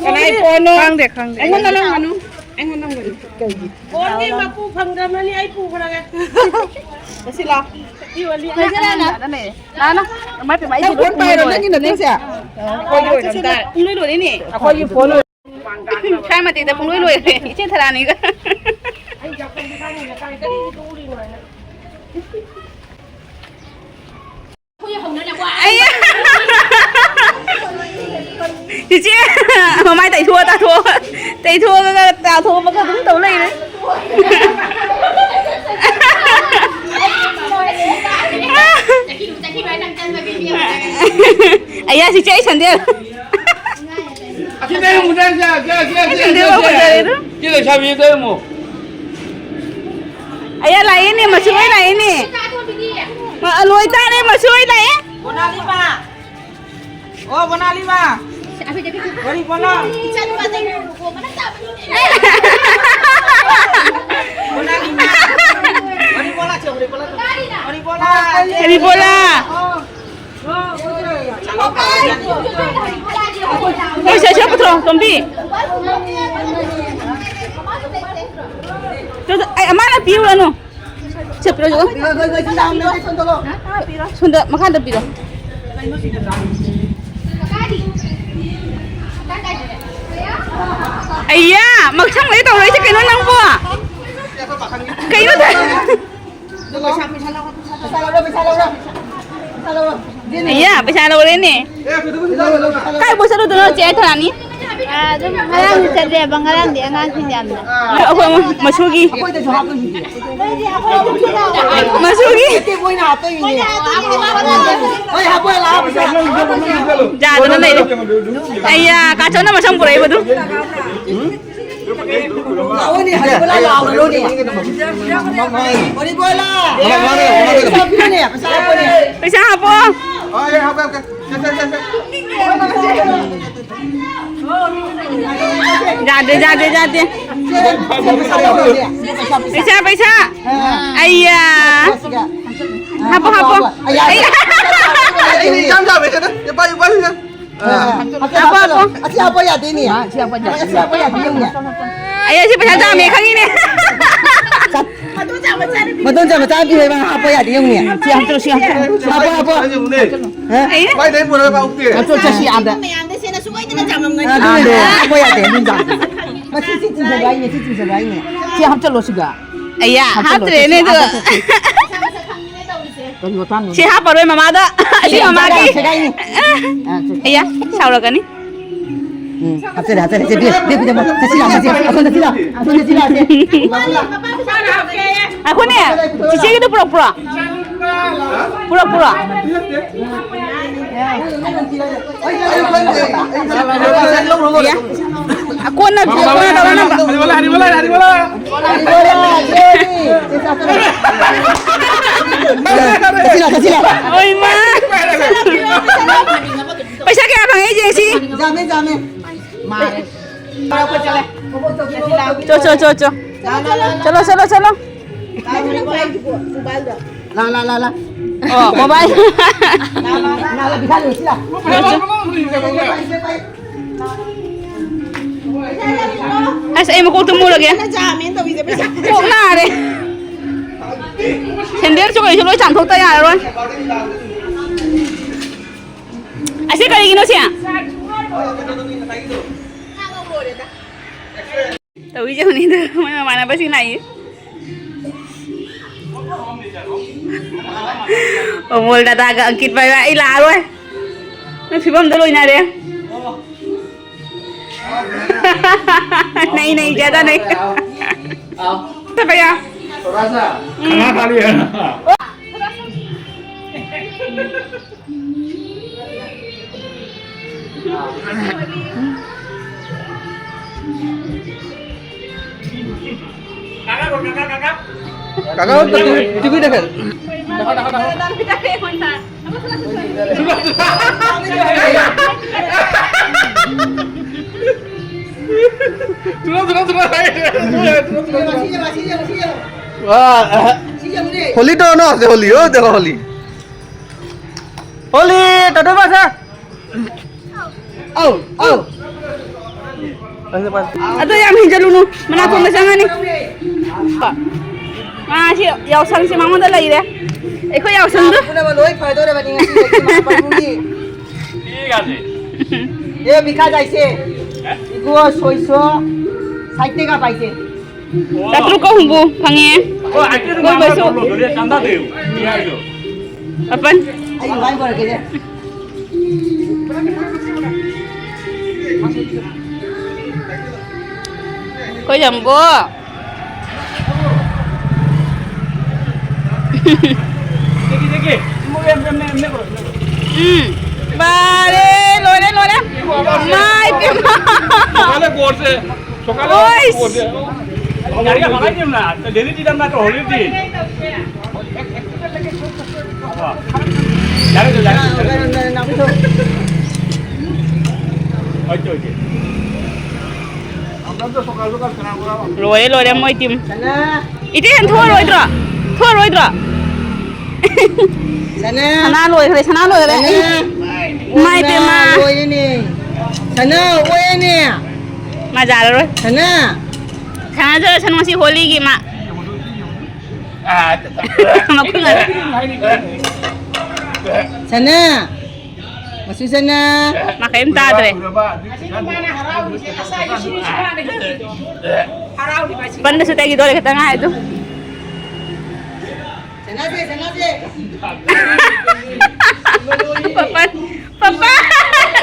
ꯀꯅꯥꯒꯤ ꯐꯣꯟꯅꯣ? ꯈꯪꯗꯦ, ꯈꯪꯗꯦ꯫ ꯑꯩꯉꯣꯟꯗ ꯂꯪꯒꯅꯨ꯫ ꯑꯩꯉꯣꯟꯗ ꯍꯪꯒꯅꯤ꯫ ꯀꯩꯒꯤ? ꯕꯣꯜꯒꯤ ꯃꯄꯨ ꯐꯪꯗ꯭ꯔꯕꯅꯤ, ꯑꯩ ꯄꯨꯈ꯭ꯔꯒꯦ꯫ ꯉꯁꯤ ꯂꯥꯛꯑꯣ꯫ ꯁꯤ ꯑꯣꯜꯂꯤ꯫ ꯐꯖꯅ ꯂꯥꯛꯑꯣ꯫ ꯅꯪ ꯐꯣꯟ ꯄꯥꯏꯔꯣ, ꯅꯪꯒꯤ ꯅꯠꯇ꯭ꯔꯣ ꯁꯦ? ꯑꯩꯈꯣꯏꯒꯤ ꯑꯣꯏꯔꯝ ꯇꯥꯔꯦ꯫ ꯄꯨꯡꯂꯣꯏ ꯂꯣꯏꯔꯦꯅꯦ꯫ ꯑꯩꯈꯣꯏꯒꯤ ꯐꯣꯟ ꯑꯣꯏꯔꯦ꯫ ꯁ꯭ꯋꯥꯏ ꯃꯇꯦꯛꯇ ꯄꯨꯡꯂꯣꯏ ꯂꯣꯏꯔꯦ, ꯏꯆꯦ ꯊꯔꯥꯅꯤꯒ꯫ ꯑꯩ ꯏꯆꯦ, ꯃꯃꯥꯏ ꯇꯩꯊꯣꯛꯑ ꯇꯥꯊꯣꯛꯑꯒ, ꯇꯩꯊꯣꯛꯑꯒ ꯇꯥꯊꯣꯛꯑꯒ ꯑꯗꯨꯝ ꯇꯧ ꯂꯩꯔꯦ꯫ ꯑꯩꯌꯥ, ꯆꯤꯆꯦ, ꯑꯩ ꯁꯟꯗꯦꯜ꯫ ꯑꯁꯤ ꯅꯪ ꯑꯃꯨꯛ ꯅꯪ ꯁꯦ, ꯁꯦ, ꯁꯦ, ꯁꯦ, ꯁꯦ, ꯁꯦ꯫ ꯁꯦ ꯂꯩꯁꯥꯕꯤꯗ ꯑꯃꯨꯛ꯫ ꯑꯌꯥ, ꯂꯥꯛꯏꯅꯦ, ꯃꯆꯨ ꯂꯣꯏ ꯂꯥꯛꯏꯅꯦ꯫ ꯑ, ꯂꯣꯏ ꯇꯥꯔꯦ, ꯃꯆꯨ ꯂꯣꯏ ꯂꯥꯛꯑꯦ꯫ ꯕꯣꯅꯥꯂꯤꯃꯥ꯫ ꯑꯣ, ꯕꯣꯅꯥꯂꯤꯃꯥ꯫ ꯋꯥꯔꯤ ꯕꯣꯂꯥ꯫ ꯕꯣꯅꯥꯂꯤꯃꯥ꯫ ꯋꯥꯔꯤ ꯕꯣꯂꯥ, ꯆꯦ, ꯋꯥꯔꯤ ꯕꯣꯂꯥ꯫ ꯋꯥꯔꯤ ꯕꯣꯂꯥ꯫ ꯋꯥꯔꯤ ꯕꯣꯂꯥ꯫ ꯍꯣꯏ, ꯁꯦ, ꯁꯦ, ꯄꯨꯊꯣꯔꯛꯑꯣ, ꯇꯣꯝꯕꯤ꯫ ꯇꯨ, ꯇꯨ, ꯑꯩ, ꯃꯥꯅ ꯄꯤꯔꯨꯔꯅꯨ꯫ ꯁꯦ, ꯄꯤꯔꯣ, ꯄꯤꯔꯣ꯫ ꯁꯣꯝꯗ, ꯃꯈꯥꯗ ꯄꯤꯔꯣ꯫ ꯑꯩꯌꯥ, ꯃꯁꯝ ꯂꯣꯏ ꯇꯧꯔꯛꯏꯁꯦ ꯀꯩꯅꯣ ꯅꯪꯕꯣ? ꯀꯩꯅꯣ ꯇ-, ꯄꯩꯁꯥ, ꯄꯩꯁꯥ ꯂꯧꯔꯣ, ꯄꯩꯁꯥ ꯂꯧꯔꯣ, ꯄꯩꯁꯥ ꯂꯧꯔꯣ꯫ ꯑꯗꯨꯗꯤ ꯑꯌꯥ, ꯄꯩꯁꯥ ꯂꯧꯔꯦꯅꯦ꯫ ꯑꯦ, ꯀꯩꯗꯧꯕꯩ ꯄꯩꯁꯥ ꯂꯧꯔꯣ? ꯀꯥꯏ ꯄꯨ ꯆꯠꯂꯨꯗꯣꯏꯅꯣ, ꯆꯦ ꯊꯔꯥꯅꯤ? ꯑꯥ, ꯑꯗꯨꯝ ꯉꯔꯥꯡꯁꯨ ꯆꯠꯂꯦꯕ, ꯉꯔꯥꯡꯗꯤ ꯑꯉꯥꯡꯁꯤꯡ ꯌꯥꯝꯅ꯫ ꯑꯩꯈꯣꯏ ꯑꯃ ꯃꯁꯨꯒꯤ꯫ ꯑꯩꯈꯣꯏꯗꯁꯨ ꯍꯥꯞꯄꯣꯏ꯫ ꯃꯁꯨꯒꯤ꯫ ꯅꯠꯇꯦ, ꯃꯣꯏꯅ ꯍꯥꯞꯇꯣꯏꯅꯤꯅꯦ꯫ ꯍꯣꯏ, ꯍꯥꯞꯄꯣ, ꯂꯥꯛꯑꯣ, ꯄꯩꯁꯥ꯫ ꯌꯥꯗꯅ ꯂꯩꯔꯦ꯫ ꯑꯩꯌꯥ, ꯀꯥꯆꯧꯅ ꯃꯁꯝ ꯄꯨꯔꯛꯏꯕꯗꯨ꯫ ꯂꯥꯛꯑꯣꯅꯦ, ꯍꯔꯤꯕꯣꯂꯥ ꯂꯥꯎꯍꯜꯂꯣꯅꯦ꯫ ꯍꯔꯤꯕꯣꯂꯥ! ꯄꯩꯁꯥ ꯄꯤꯌꯨꯅꯦ, ꯄꯩꯁꯥ ꯍꯥꯞꯄꯣꯅꯦ꯫ ꯄꯩꯁꯥ ꯍꯥꯞꯄꯣ꯫ ꯌꯥꯗꯦ, ꯌꯥꯗꯦ, ꯌꯥꯗꯦ꯫ ꯄꯩꯁꯥ, ꯄꯩꯁꯥ꯫ ꯑꯩꯌꯥ꯫ ꯍꯥꯞꯄꯣ, ꯍꯥꯞꯄꯣ꯫ ꯑꯩꯌꯥ꯫ ꯑꯩ ꯏꯆꯝ ꯆꯝꯃꯦ, ꯁꯤꯗ꯫ ꯄꯥꯏꯌꯨ, ꯄꯥꯏꯌꯨ, ꯁꯤꯗ꯫ ꯑꯥ꯫ ꯍꯥꯞꯄꯣ, ꯍꯥꯞꯄꯣ꯫ ꯑꯁꯤ ꯍꯥꯞꯄ ꯌꯥꯗꯦꯅꯦ꯫ ꯑꯥ, ꯑꯁꯤ ꯍꯥꯞꯄ ꯌꯥꯗꯦ꯫ ꯑꯁꯤ ꯍꯥꯞꯄ ꯌꯥꯗꯦ, ꯌꯦꯡꯉꯨꯅꯦ꯫ ꯑꯩ ꯑꯁꯤ ꯄꯩꯁꯥ ꯆꯥꯝꯃꯦ ꯈꯪꯉꯤꯅꯦ꯫ ꯃꯗꯣꯟꯆꯥ ꯃꯆꯥ ꯄꯤꯔꯦ, ꯃꯥ ꯍꯥꯞꯄ ꯌꯥꯗꯦ ꯌꯦꯡꯉꯨꯅꯦ꯫ ꯁꯤ ꯍꯥꯞꯆꯜꯂꯣ, ꯁꯤ ꯍꯥꯞꯆꯜꯂꯣ꯫ ꯍꯥꯞꯄꯣ, ꯍꯥꯞꯄꯣ꯫ ꯍꯥ? ꯑꯩ ꯃꯥꯏꯗꯩ ꯄꯨꯔꯒ ꯍꯥꯞꯀꯦ꯫ ꯍꯥꯞꯆꯜꯂꯣ, ꯆꯠꯁꯤ ꯑꯥꯗ꯫ ꯃꯌꯥꯝꯗ ꯁꯦꯅ ꯁꯨꯡꯑꯣꯏꯗꯅ ꯆꯥꯝꯃꯝꯒꯅꯤ꯫ ꯑꯗꯨꯅꯦ, ꯍꯥꯞꯄ ꯌꯥꯗꯦ, ꯑꯗꯨꯝ ꯆꯥꯝꯃꯦ꯫ ꯃꯁꯤ ꯁꯤ ꯆꯤꯡꯖꯕ ꯍꯥꯏꯅꯦ, ꯁꯤ ꯆꯤꯡꯖꯕ ꯍꯥꯏꯅꯦ꯫ ꯁꯤ ꯍꯥꯞꯆꯜꯂꯣ ꯁꯤꯒ꯫ ꯑꯩꯌꯥ, ꯍꯥꯞꯆꯜꯂꯣ, ꯍꯥꯞꯇ꯭ꯔꯦꯅꯦ ꯆꯠꯁꯤ, ꯑꯗꯨ꯫ ꯑꯥꯗ ꯆꯠꯁꯤ꯫ ꯀꯔꯤ ꯃꯇꯥꯡꯅꯣ? ꯁꯤ ꯍꯥꯞꯄꯔꯣꯏ ꯃꯃꯥꯗ꯫ ꯑꯁꯤ ꯃꯃꯥꯒꯤ꯫ ꯁꯦꯒꯥꯏꯅꯤ꯫ ꯑꯥ, ꯆꯠꯁꯤ꯫ ꯑꯩꯌꯥ, ꯁꯥꯎꯔꯛꯀꯅꯤ꯫ ꯎꯝ, ꯍꯥꯞꯆꯜꯂꯦ, ꯍꯥꯞꯆꯜꯂꯦ꯫ ꯁꯦ, ꯕꯦ, ꯕꯦ, ꯕꯦ, ꯆꯠꯁꯤ ꯂꯥꯛꯑꯣ, ꯆꯠꯁꯤ꯫ ꯑꯁꯣꯝꯗ ꯆꯠꯁꯤ ꯂꯥꯛꯑꯣ, ꯑꯁꯣꯝꯗ ꯆꯠꯁꯤ ꯂꯥꯛꯑꯣꯁꯦ꯫ ꯑꯩꯈꯣꯏꯅꯦ, ꯆꯤꯆꯦꯒꯤꯗꯣ ꯄꯨꯔꯛꯄ꯭ꯔꯣ? ꯄꯨꯔꯛꯄ꯭ꯔꯣ? ꯌꯥ꯫ ꯀꯣꯟꯅ, ꯀꯣꯟꯅ ꯇꯧꯔꯣ, ꯅꯝꯕ꯫ ꯆꯠꯁꯤ ꯂꯥꯛꯑꯣ, ꯆꯠꯁꯤ ꯂꯥꯛꯑꯣ꯫ ꯍꯣꯏ, ꯃꯥ꯫ ꯄꯩꯁꯥ ꯀꯌꯥ ꯐꯪꯉꯦ, ꯌꯦꯡꯁꯤ꯫ ꯌꯥꯝꯃꯦ, ꯌꯥꯝꯃꯦ꯫ ꯆꯣ, ꯆꯣ, ꯆꯣ, ꯆꯣ꯫ ꯆꯠꯂꯣ, ꯆꯠꯂꯣ, ꯆꯠꯂꯣ꯫ ꯂꯥ, ꯂꯥ, ꯂꯥ, ꯂꯥ꯫ ꯑꯣ, ꯃꯣꯕꯥꯏꯜ꯫ ꯂꯥ, ꯂꯥ, ꯂꯥ, ꯂꯥ, ꯄꯤꯈꯥꯏ ꯂꯣꯏꯁꯤ ꯂꯥ꯫ ꯑꯁ, ꯑꯩ ꯃꯀꯣꯛꯇ ꯃꯨꯔꯒꯦ꯫ ꯀꯣꯛ ꯅꯥꯔꯦ꯫ ꯁꯦꯟꯗꯦꯜꯁꯨ ꯀꯩꯁꯨ ꯂꯣꯏ ꯆꯥꯝꯊꯣꯛꯇ ꯌꯥꯔꯔꯣꯏ꯫ ꯑꯁꯤ ꯀꯔꯤꯒꯤꯅꯣ ꯁꯤ? ꯇꯧꯔꯤꯁꯦ ꯌꯦꯡꯉꯨꯅꯦ, ꯑꯗꯨ ꯃꯣꯏ ꯃꯃꯥꯟꯅꯕꯁꯤꯡ ꯂꯥꯛꯏ꯫ ꯑꯃꯣꯜ ꯗꯥꯗꯥꯒ ꯑꯪꯀꯤꯠ ꯚꯥꯏ, ꯚꯥꯏ, ꯑꯩ ꯂꯥꯛꯑꯔꯣꯏ꯫ ꯅꯣꯏ ꯐꯤꯕꯝꯗꯣ ꯂꯣꯏꯅꯔꯦ꯫ ꯅꯩ, ꯅꯩ, ꯖꯥꯗꯥ ꯅꯩ꯫ ꯆꯠꯄ ꯌꯥ꯫ ꯎꯝ꯫ কাকা, কাকা, কাকা। কাকা, টিভি, টিভি দেখেন। তুলো, তুলো, তুলো। আহ, হোলি তো ন আছে, হোলি, ও দেখো হোলি। হোলি, টোটো বাসা। আও, আও। ꯑꯗꯣ ꯌꯥꯝ ꯍꯦꯟꯖꯜꯂꯨꯅꯨ, ꯃꯅꯥꯀꯣꯡꯗ ꯆꯪꯉꯅꯤ꯫ ꯃꯥ ꯁꯤ ꯌꯥꯎꯁꯪꯁꯦ ꯃꯉꯣꯟꯗ ꯂꯩꯔꯦ꯫ ꯑꯩꯈꯣꯏ ꯌꯥꯎꯁꯪꯗꯣ꯫ ꯄꯨꯝꯅꯃꯛ ꯂꯣꯏ ꯐꯗꯣꯔꯕꯅꯤ ꯉꯁꯤꯗꯒꯤ ꯃꯍꯥꯄ꯭ꯔꯚꯨꯒꯤ꯫ ꯑꯦ ꯕꯤꯀꯥꯁ ꯍꯥꯏꯁꯦ꯫ ꯏꯒꯣ ꯁꯣꯏꯁꯣ ꯁꯥꯏꯠꯇꯦꯒ ꯄꯥꯏꯁꯦ꯫ ꯆꯥꯇ꯭ꯔꯨꯛꯀ ꯍꯨꯝꯐꯨ ꯐꯪꯉꯦ꯫ ꯑꯩꯈꯣꯏ ꯕꯁꯨ꯫ ꯃꯥꯄꯟ꯫ ꯑꯩ ꯚꯥꯏ ꯄꯨꯔꯛꯀꯦꯁꯦ꯫ ꯑꯩꯈꯣꯏ ꯖꯝꯕꯣ꯫ ꯎꯝ꯫ ꯃꯥꯔꯦ, ꯂꯣꯏꯔꯦ, ꯂꯣꯏꯔꯦ꯫ ꯃꯥꯏ ꯄꯦꯝꯃ꯫ ꯁꯣꯏꯁ꯫ ꯒꯥꯔꯤꯒ ꯐꯥꯒꯥꯏꯗꯦꯝꯅ, ꯗꯦꯜꯂꯤ ꯆꯠꯂꯝ ꯅꯠꯇ꯭ꯔꯣ ꯍꯣꯂꯤꯗꯦ? ꯌꯥꯔꯦ, ꯌꯥꯔꯦ, ꯌꯥꯔꯦ꯫ ꯍꯣꯏ, ꯍꯣꯏ, ꯍꯣꯏ꯫ ꯂꯣꯏꯔꯦ, ꯂꯣꯏꯔꯦ, ꯃꯣꯏ ꯇꯤꯝ꯫ ꯏꯇꯦꯟ, ꯊꯣꯛꯑꯔꯣꯏꯗ꯭ꯔꯣ? ꯊꯣꯛꯑꯔꯣꯏꯗ꯭ꯔꯣ? ꯁꯅꯥ꯫ ꯁꯅꯥ ꯂꯣꯏꯈ꯭ꯔꯦ, ꯁꯅꯥ ꯂꯣꯏꯈ꯭ꯔꯦ꯫ ꯁꯅꯥ꯫ ꯏꯃꯥ ꯏꯄꯦꯝꯃ꯫ ꯂꯣꯏꯔꯦꯅꯦ꯫ ꯁꯅꯥ, ꯑꯣꯏꯔꯦꯅꯦ꯫ ꯃꯥ ꯌꯥꯔꯔꯣꯏ꯫ ꯁꯅꯥ꯫ ꯁꯥꯟꯅꯖꯔꯁꯅꯨ ꯉꯁꯤ ꯍꯣꯂꯤꯒꯤ ꯃꯥ꯫ ꯃꯈꯨꯠ ꯉꯥꯏ꯫ ꯁꯅꯥ꯫ ꯃꯁꯤ ꯁꯅꯥ꯫ ꯃꯥ ꯀꯔꯤꯝ ꯇꯥꯗ꯭ꯔꯦ꯫ ꯄꯟꯗꯁꯨ ꯇꯩꯈꯤꯗꯣꯔꯦ ꯈꯤꯇꯪ ꯉꯥꯏ ꯑꯗꯨ꯫ ꯁꯅꯥꯁꯦ, ꯁꯅꯥꯁꯦ꯫ ꯄꯄꯟ, ꯄꯄꯥ꯫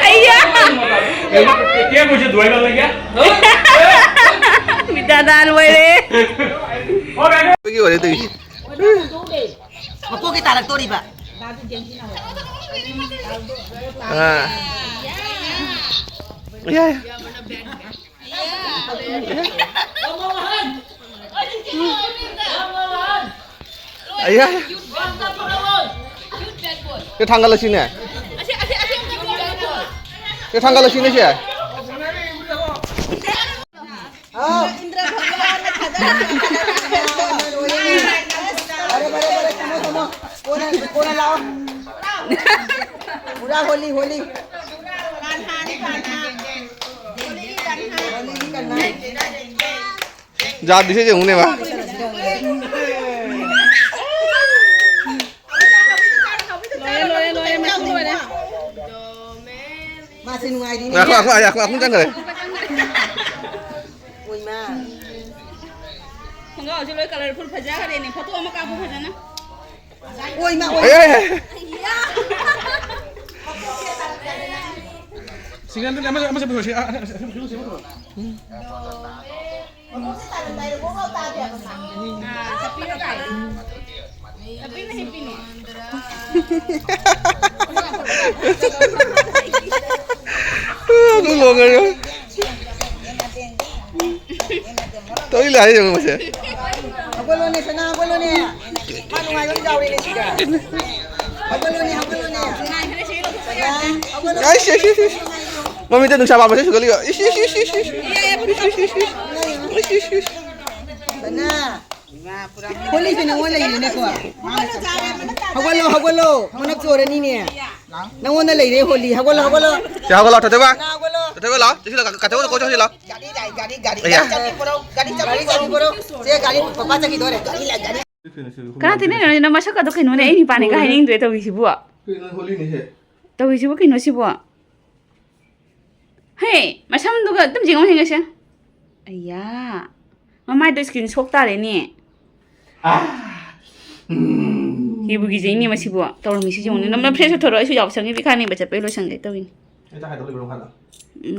ꯑꯩꯌꯥ꯫ ꯀꯩꯅꯣ, ꯀꯦ-, ꯀꯦ ꯃꯣꯏꯁꯦ ꯗꯨꯕꯥꯏ ꯂꯥꯛꯂꯒꯦ? ꯕꯤꯗ꯭ꯌꯥꯗꯥ ꯂꯣꯏꯔꯦ꯫ ꯑꯩꯈꯣꯏꯒꯤ ꯑꯣꯏꯔꯦ ꯇꯧꯔꯤꯁꯦ꯫ ꯃꯀꯣꯛꯀꯤ ꯇꯥꯔꯛꯇꯣꯔꯤꯕ꯫ ꯑꯥ꯫ ꯌꯥꯏ꯫ ꯑꯌꯥ꯫ ꯁꯤ ꯊꯥꯡꯒꯠꯂꯁꯤꯅꯦ꯫ ꯁꯤ ꯊꯥꯡꯒꯠꯂꯁꯤꯅꯦ ꯁꯦ꯫ ꯄꯨꯔꯥ ꯍꯣꯂꯤ, ꯍꯣꯂꯤ꯫ ꯖꯥꯠ ꯗꯤꯁꯦ ꯌꯦꯡꯉꯨꯅꯦ ꯃꯥ꯫ ꯂꯣꯏꯔꯦ, ꯂꯣꯏꯔꯦ, ꯂꯣꯏꯔꯦ, ꯃꯁꯤ ꯂꯣꯏꯔꯦ꯫ ꯃꯥꯁꯦ ꯅꯨꯡꯉꯥꯏꯔꯤꯅꯦ꯫ ꯉꯥꯏꯈꯣ, ꯉꯥꯏꯈꯣ, ꯉꯥꯏꯈꯣ, ꯉꯥꯏꯈꯣ, ꯆꯪꯈ꯭ꯔꯦ꯫ ꯑꯣꯏꯃꯥ꯫ ꯈꯣꯡꯒ꯭ꯔꯥꯎꯁꯦ ꯂꯣꯏ colourful ꯐꯖꯈ꯭ꯔꯦꯅꯦ꯫ Photo ꯑꯃ ꯀꯥꯞꯄꯨ ꯐꯖꯅ꯫ ꯑꯣꯏꯃꯥ, ꯑꯣꯏꯃꯥ꯫ ꯑꯦ! ꯁꯤꯡꯒꯜꯗꯨꯅꯦ ꯑꯃ, ꯑꯃ ꯆꯠꯄꯤꯔꯣ, ꯁꯤ, ꯑ, ꯑ, ꯑ, ꯑ, ꯑ, ꯑ꯫ ꯑꯗꯨꯝ ꯂꯣꯡꯉꯒ꯫ ꯇꯧꯔꯤ ꯂꯥꯛꯑꯦ ꯌꯦꯡꯉꯣ ꯃꯁꯦ꯫ ꯍꯧꯒꯠꯂꯣꯅꯦ, ꯁꯅꯥ, ꯍꯧꯒꯠꯂꯣꯅꯦ꯫ ꯃꯥ ꯅꯨꯡꯉꯥꯏꯕ ꯑꯃ ꯌꯥꯎꯔꯦꯅꯦ ꯁꯤꯗ꯫ ꯍꯧꯒꯠꯂꯣꯅꯦ, ꯍꯧꯒꯠꯂꯣꯅꯦ꯫ ꯁꯅꯥ, ꯍꯧꯒꯠꯂꯣ꯫ ꯑꯩꯁ, ꯑꯩꯁ, ꯑꯩꯁ, ꯑꯩꯁ꯫ ꯃꯃꯤꯠꯇ ꯅꯨꯡꯁꯥ ꯄꯥꯝꯕꯁꯦ ꯁꯨꯒꯠꯂꯤꯕ꯫ ꯏꯁ, ꯏꯁ, ꯏꯁ, ꯏꯁ, ꯏꯁ꯫ ꯏꯁ, ꯏꯁ, ꯏꯁ, ꯏꯁ꯫ ꯏꯁ, ꯏꯁ, ꯏꯁ꯫ ꯁꯅꯥ꯫ ꯍꯣꯂꯤꯁꯦ ꯅꯉꯣꯟ ꯂꯩꯔꯦꯅꯦꯀꯣ꯫ ꯍꯧꯒꯠꯂꯣ, ꯍꯧꯒꯠꯂꯣ꯫ ꯃꯅꯞ ꯆꯣꯔꯅꯤꯅꯦ꯫ ꯅꯉꯣꯟꯗ ꯂꯩꯔꯦ ꯍꯣꯂꯤ꯫ ꯍꯧꯒꯠꯂꯣ, ꯍꯧꯒꯠꯂꯣ꯫ ꯁꯦ ꯍꯧꯒꯠꯂꯣ, ꯊꯣꯏꯊꯣꯏꯕ꯫ ꯁꯅꯥ ꯍꯧꯒꯠꯂꯣ꯫ ꯊꯣꯏꯊꯣꯏꯕ ꯂꯥꯛꯑꯣ꯫ ꯆꯠꯁꯤ ꯂꯥꯛꯑꯣ꯫ ꯀꯥꯊꯣꯏꯕ ꯂꯥꯛꯑꯣ, ꯆꯠꯁꯤ ꯂꯥꯛꯑꯣ꯫ ꯒꯥꯔꯤ ꯂꯥꯛꯑꯦ, ꯒꯥꯔꯤ, ꯒꯥꯔꯤ꯫ ꯑꯌꯥ꯫ ꯒꯥꯔꯤ ꯆꯠꯂꯤ ꯄꯨꯔꯛꯎ, ꯒꯥꯔꯤ ꯆꯠꯂꯤ ꯒꯥꯔꯤ ꯄꯨꯔꯛꯎ꯫ ꯆꯠꯂꯤ ꯄꯨꯔꯛꯎ꯫ ꯁꯦ ꯒꯥꯔꯤ ꯄꯄꯥ ꯆꯠꯈꯤꯗꯣꯔꯦ꯫ ꯒꯥꯔꯤ ꯂꯥꯛꯑꯦ, ꯒꯥꯔꯤ꯫ ꯀꯅꯥ ꯇꯤꯟꯅꯩꯅꯣ? ꯅꯪ ꯃꯁꯛꯀꯗꯣ ꯀꯩꯅꯣꯅꯦ? ꯑꯩ ꯅꯨꯄꯥꯅꯤꯒ ꯍꯥꯏꯅꯤꯡꯗ꯭ꯔꯦ ꯇꯧꯔꯤꯁꯤꯕꯨ꯫ ꯀꯩꯅꯣ ꯍꯣꯂꯤꯅꯦꯍꯦ꯫ ꯇꯧꯔꯤꯁꯤꯕꯨ ꯀꯩꯅꯣ ꯁꯤꯕꯨ? ꯍꯦ, ꯃꯁꯝꯗꯨꯒ ꯑꯗꯨꯝ ꯌꯦꯡꯉꯣ ꯌꯦꯡꯉꯁꯦ꯫ ꯑꯌꯥ, ꯃꯃꯥꯏꯗꯣ screen ꯁꯣꯛ ꯇꯥꯔꯦꯅꯦ꯫ ꯑꯥ! ꯎꯝ꯫ ꯀꯤꯕꯨ ꯀꯤꯖꯩꯅꯦ ꯃꯁꯤꯕꯨ꯫ ꯇꯧꯔꯝꯃꯤꯁꯤ ꯌꯦꯡꯉꯨꯅꯦ꯫ ꯅꯝꯅ fresh ꯑꯣꯏꯊꯣꯔꯛꯑꯣ, ꯑꯩꯁꯨ ꯌꯥꯎꯁꯪꯒꯤ ꯄꯤꯈꯥꯅꯤꯕ ꯆꯠꯄꯩ ꯂꯣꯏꯁꯟꯒꯦ ꯇꯧꯔꯤꯅꯤ꯫ ꯑꯩ ꯆꯥꯛ ꯍꯥꯏꯗꯧ ꯂꯩꯕ꯭ꯔꯣ ꯃꯈꯥꯗ? ꯎꯝ꯫